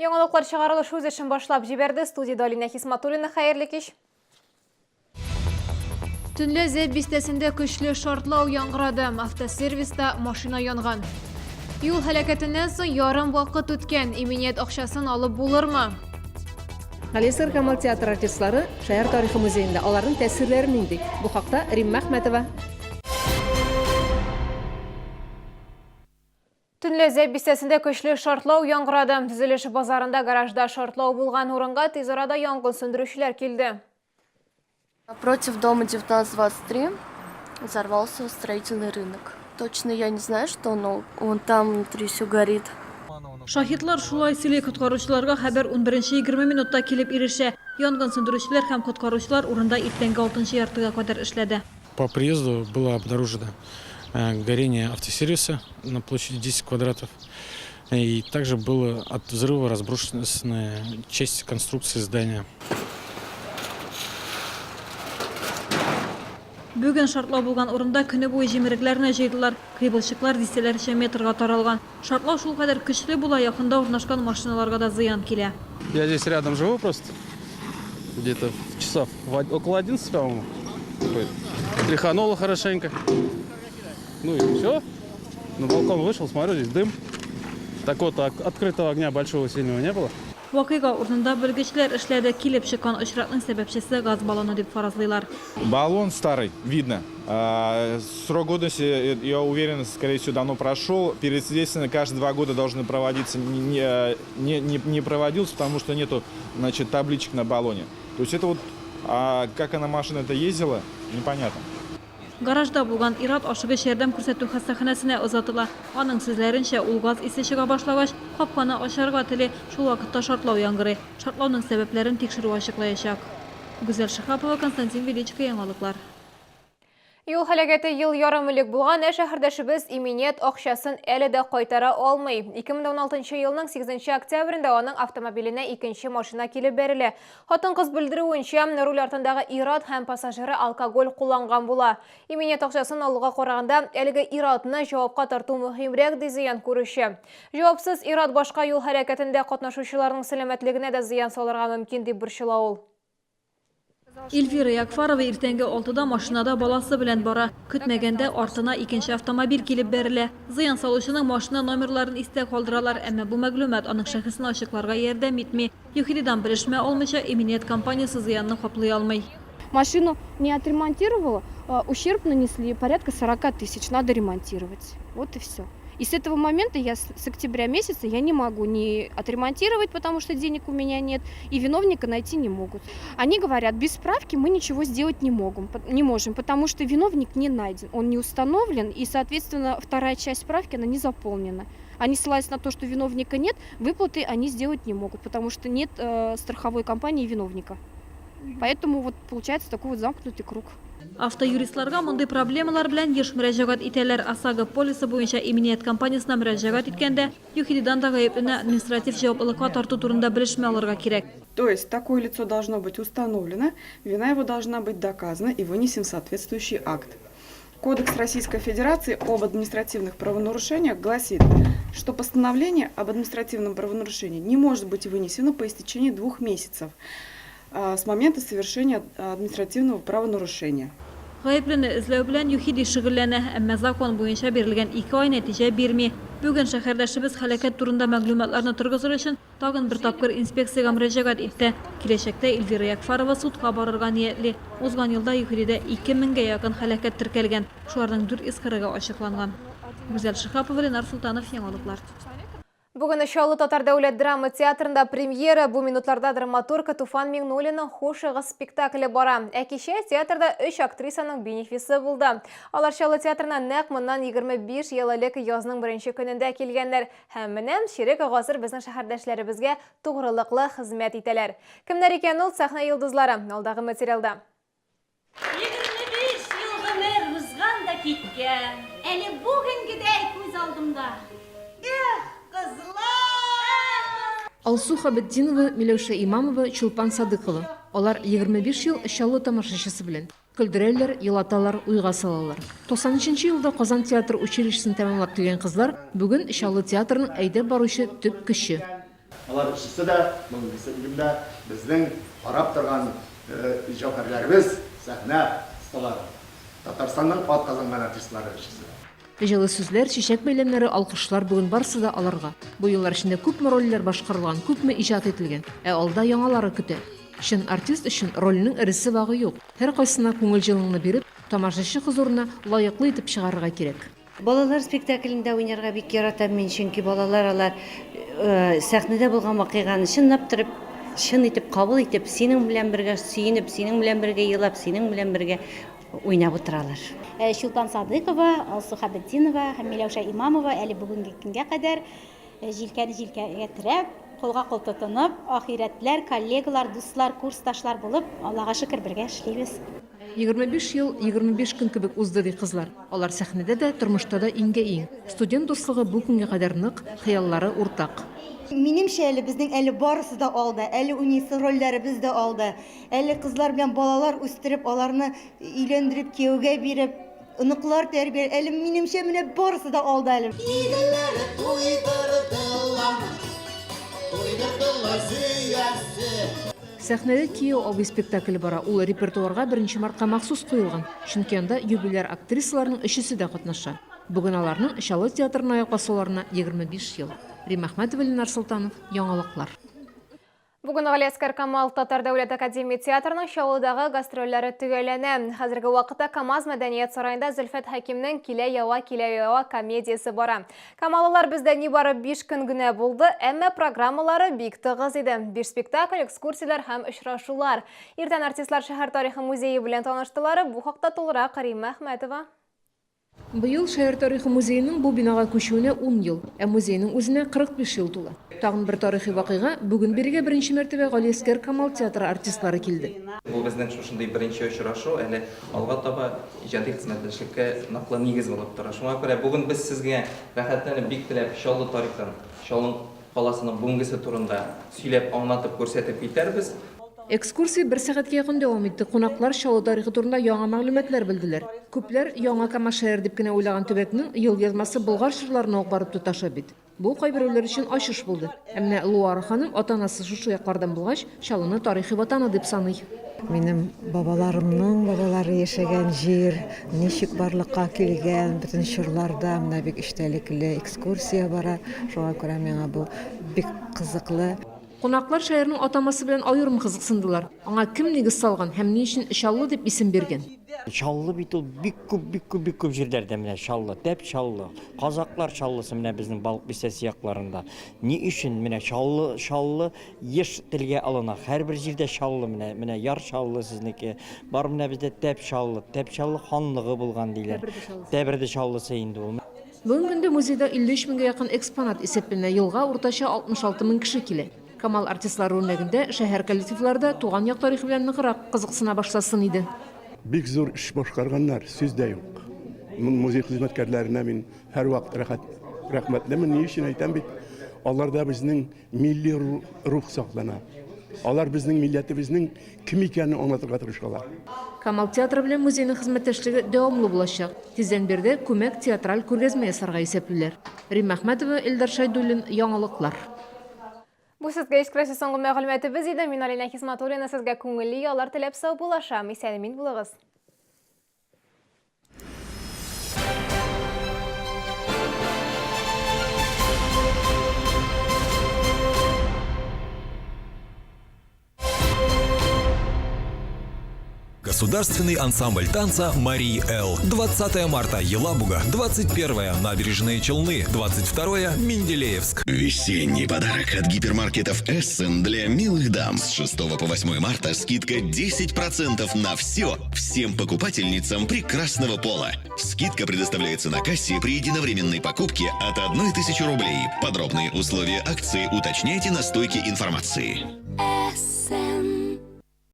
Яңалыклар чыгарылыш үз эшен башлап җибәрде. Студиядә Алинә Хисматуллина. Хәерле кич. Төнлә Зәй бистәсендә көчле шартлау яңгырады. Автосервиста машина янган. Юл һәлакәтеннән соң ярым вакыт үткән. Иминият акчасын алып булырмы? Галиәсгар Камал театры артистлары шәһәр тарихы музеенда. Аларның тәэсирләре нинди? Бу хакта Римма Әхмәтова. Төнлә Зәй бистәсендә көчле шартлау яңгырады. Төзелеш базарында гаражда шартлау булган урынга тиз арада янгын сүндерүчеләр килде. Напротив дома 1923 взорвался строительный рынок. Точно я не знаю, что, но вон там внутри все горит. Шаһитлар шулай сөйли, коткаручыларга хәбәр унберенче 20 минутта килеп ирешә. Янгын сүндерүчеләр һәм коткаручылар урында иртәнге алтынчы яртыга кадәр эшләде. По приезду было обнаружено горение автосервиса на площади 10 квадратов. И также было от взрыва разброшена часть конструкции здания. Бүген шартлау булган урында көне буе җимерекләрне җыйдылар. Кыйбылчыклар дистәләрчә метрга таралган. Шартлау шулкадәр көчле була, якында урнашкан машиналарга да зыян килә. Я здесь рядом живу просто. Где-то часов около 11, по-моему. Тряхануло хорошенько. Ну и все. На балкон вышел, смотрю, здесь дым. Такого-то открытого огня большого сильного не было. Вакыйга урынында белгечләр эшләде. Килеп чыккан очракның сәбәпчесе газ баллоны дип фаразлыйлар. Баллон старый, видно. Срок годности, я уверен, скорее всего, давно прошел. Перед каждые 2 года должны проводиться, не проводился, потому что нету, значит, табличек на баллоне. То есть это вот, а как она машина это ездила, непонятно. Гаражда булган ир-ат ашыгыч ярдәм күрсәтү хастаханәсенә озатыла. Аның сүзләренчә, ул газ исе чыга башлагач, капканы ачарга тели, шул вакытта шартлау яңгырый. Шартлауның сәбәпләрен тикшерү ачыклаячак. Гүзәл Шиһапова, Константин Величко, Яңалыклар. Юл һәлакәте ел ярым элек булган, ә шәһәрдәшебез иминият акчасын әле дә кайтара алмый. 2016 елның 8 октябрендә аның автомобиленә икенче машина килеп бәрелә. Хатын-кыз белдерүенчә, руль артындагы ир-ат һәм пассажиры алкоголь кулланган була. Иминият акчасын алуга караганда, әлеге ир-атны җавапка тарту мөһимрәк, ди зыян күрүче. Җавапсыз ир-ат башка юл һәлакәтендә катнашучыларның сәламәтлегенә дә зыян салырга мөмкин, дип борчыла ул. Эльвира Ягфарова иртәнге алтыда машинада баласы белән бара. Көтмәгәндә артына икенче автомобиль килеп бәрелә. Зыян салучының машина номерларын истә калдыралар, әмма бу мәгълүмат аның шәхесен ачыкларга ярдәм итми. ЮХИДИдан белешмә алмыйча, иминият компаниясе зыянны каплый алмый. Машину не отремонтировала, ущерб нанесли порядка 40 тысяч, надо ремонтировать. Вот и все. И с этого момента я с октября месяца я не могу ни отремонтировать, потому что денег у меня нет, и виновника найти не могут. Они говорят, без справки мы ничего сделать не могем, не можем, потому что виновник не найден, он не установлен, и, соответственно, вторая часть справки, она не заполнена. Они ссылаются на то, что виновника нет, выплаты они сделать не могут, потому что нет страховой компании виновника. Поэтому вот получается такой вот замкнутый круг. Автоюристларга мондый проблемалар белән еш мөрәҗәгать итәләр. ОСАГО полисы буенча иминият компаниясенә мөрәҗәгать иткәндә, ЮХИДИдан да гаеплене административ җаваплылыкка тарту турында белешмә алырга кирәк. То есть такое лицо должно быть установлено, вина его должна быть доказана и вынесен соответствующий акт. Кодекс Российской Федерации об административных правонарушениях гласит, что постановление об административном правонарушении не может быть вынесено по истечении 2 месяцев с момента совершения административного правонарушения. Гаеплене эзләү белән ЮХИДИ шөгыльләнә, әмма закон буенча бирелгән 2 ай нәтиҗә бирми. Бүген шәһәрдәшебез һәлакәт турында мәгълүматларны торгызыр өчен тагын бер тапкыр инспекциягә мөрәҗәгать итте. Киләчәктә Эльвира Ягфарова судка барырга ниятли. Узган елда ЮХИДИдә 2 меңгә якын һәлакәт теркәлгән, шуларның 440-ы ачыкланган. Гүзәл Шиһапова, Ленар Солтанов, Яңалыклар. Бүген Чаллы татар дәүләт драма театрында премьера. Бу минутларда драматург Туфан Миңнуллинның Хушыгыз спектакле бара. Ә кичә театрда өч актрисаның бенефисы булды. Алар Чаллы театрына нәкъ моннан 25 ел элек язның беренче көнендә килгәннәр. Һәм менә чирек гасыр безнең шәһәрдәшләребезгә тугрылыклы хезмәт итәләр. Кемнәр икән ул сәхнә йолдызлары? Алдагы материалда. 25 ел гомер узган да киткән. Әле бүгенгедәй күз алдымда. Эх, кызлар! Алсу Хабетдинова, Миләүшә Имамова, Чулпан Садыкова. Алар 25 ел Чаллы тамашачысы белән. Көлдерәләр, елаталар, уйга салалар. 93 нче елда Казан театр училищесын тәмамлап килгән кызлар бүген Чаллы театрының әйдәп баручы төп көче. Алар өчесе дә бүгенгесе көндә безнең карап торган җәүһәрләребез, сәхнә осталары, Татарстанның атказанган артистлары өчесе дә. Җылы сүзләр, чәчәк бәйләмнәре, алкышлар бүген барсы да аларга. Бу еллар эчендә күпме рольләр башкарылган, күпме иҗат ителгән. Ә алда яңалары көтә. Чын артист өчен рольнең эресе-вагы юк. Һәркайсына күңел җылыңны биреп, тамашачы хозурына лаеклы итеп чыгарырга кирәк. Балалар спектаклендә уйнарга бик яратам мин, чөнки балалар алар сәхнәдә булган вакыйганы чынлап торып, чын итеп кабул итеп, синең белән бергә сөенеп, синең белән бергә елап, синең белән бергә уйнап утыралар. Чулпан Садыйкова, Алсу Хәбетдинова һәм Миләүшә Имамова әле бүгенге көнгә кадәр җилкәне җилкәгә терәп, кулга кул тотынып, ахирәтләр, коллегалар, дуслар, курсташлар булып, Аллага шөкер, бергә эшлибез. 25 ел 25 көн кебек узды, ди кызлар. Алар сәхнәдә дә, тормышта да иңгә-иң. Студент дуслыгы бу көнгә кадәр нык, хыяллары уртак. Минемчә, әле безнең әле барысы да алда, әле уйныйсы рольләребез дә алда. Әле кызлар белән балалар үстереп, аларны өйләндереп, кияүгә биреп, оныклар тәрбия, әле минемчә, менә барысы да алда әле. Иделәре туйдырдылар, туйдырдылар сөясе. Сәхнәдә Кияү абый спектакле бара. Ул репертуарга беренче мартка махсус куелган, чөнки анда юбиляр актрисаларның өчесе дә катнаша. Бүген аларның Чаллы театрына аяк басуларына 25 ел. Римма Әхмәтова, Ленар Солтанов, Яңалыклар. Бүген Галиәскәр Камал Татар дәүләт академия театрының Чаллыдагы гастрольләре төгәлләнә. Хәзерге вакытта КАМАЗ мәдәният сараенда Зөлфәт Хәкимнең Килә ява, килә ява комедиясе бара. Камалылар бездә нибары биш көн генә булды, әмма программалары бик тыгыз иде. Биш спектакль, экскурсияләр һәм очрашулар. Иртән артистлар шәһәр тарихы музее белән таныштылар. Бу хакта тулырак Римма Әхмәтова. Быел шәһәр тарихы музееның бу бинага күчүенә ун ел, ә музейның үзенә 45 ел тула. Тагын бер тарихи вакыйга, бүген бирегә беренче мәртәбә Галиәсгар Камал театры артистлары килде. Бу безнең шушындый беренче очрашу, әле алга таба иҗади хезмәттәшлеккә ныклы нигез булып тора. Шуңа күрә бүген без сезгә рәхәтләнеп, бик теләп Чаллы тарихын, Чаллы каласының бүгенгесе турында сөйләп, аңлатып, күрсәтеп китәрбез. Экскурсия бер сәгатькә якын дәвам итте. Кунаклар Чаллы тарихы турында яңа мәгълүматлар белделәр. Күпләр Яңа Кама шәһәре дип кенә уйлаган төбәкнең елъязмасы Болгар чорларына ук барып тоташа бит. Бу кайберәүләр өчен ачыш булды. Ә менә Луара ханым ата-анасы шушы яклардан булгач, Чаллыны тарихи ватаны дип саный. Минем бабаларымның бабалары яшәгән җир ничек барлыкка килгән, бөтен чорларда менә бик эчтәлекле экскурсия бара. Шуңа күрә миңа бу бик кызыклы. Кунаклар шәһәрнең атамасы белән аерым кызыксындылар. Аңа кем нигез салган һәм ни өчен Чаллы дип исем биргән? Чаллы бит ул бик күп, бик күп, бик күп җирләрдә менә Чаллы, Тәп Чаллы, Казаклар Чаллысы менә безнең Балык бистәсе якларында. Ни өчен менә Чаллы, Чаллы еш телгә алына. Һәрбер җирдә Чаллы менә, менә Яр Чаллы сезнеке. Бар менә бездә Тәп Чаллы, Тәп Чаллы ханлыгы булган диләр. Тәберде Чаллысы инде ул. Бүгенге көндә музейда 53 меңгә якын экспонат исәпләнә, елга уртача 66 мең кеше килә. Камал артистлары үрнәгендә шәһәр коллективлары да туган як тарихы белән ныграк кызыксына башласын иде. Бик зур эш башкарганнар, сүз дә юк. Музей хезмәткәрләренә мин һәрвакыт рәхәт, рәхмәтлемен. Ни өчен әйтәм бит, аларда безнең милли рух саклана. Алар безнең милләтебезнең кем икәнен аңлатырга тырышалар. Камал театры белән музейның хезмәттәшлеге дәвамлы булачак. Тиздән биредә күмәк театраль күргәзмә ясарга исәплиләр. Римма Әхмәтова, Эльдар Шәйдуллин, Яңалыклар. Бу сезгә Искрәсе соңгы мәгълүматыбыз иде. Мин Алинә Хисматуллина сезгә күңелле яллар теләп саубуллашам. Исән-имин булыгыз. Государственный ансамбль танца «Марий Эл». 20 марта Елабуга, 21 Набережные Челны, 22 Менделеевск. Весенний подарок от гипермаркетов «Эссен» для милых дам. С 6 по 8 марта скидка 10% на все всем покупательницам прекрасного пола. Скидка предоставляется на кассе при единовременной покупке от 1000 рублей. Подробные условия акции уточняйте на стойке информации.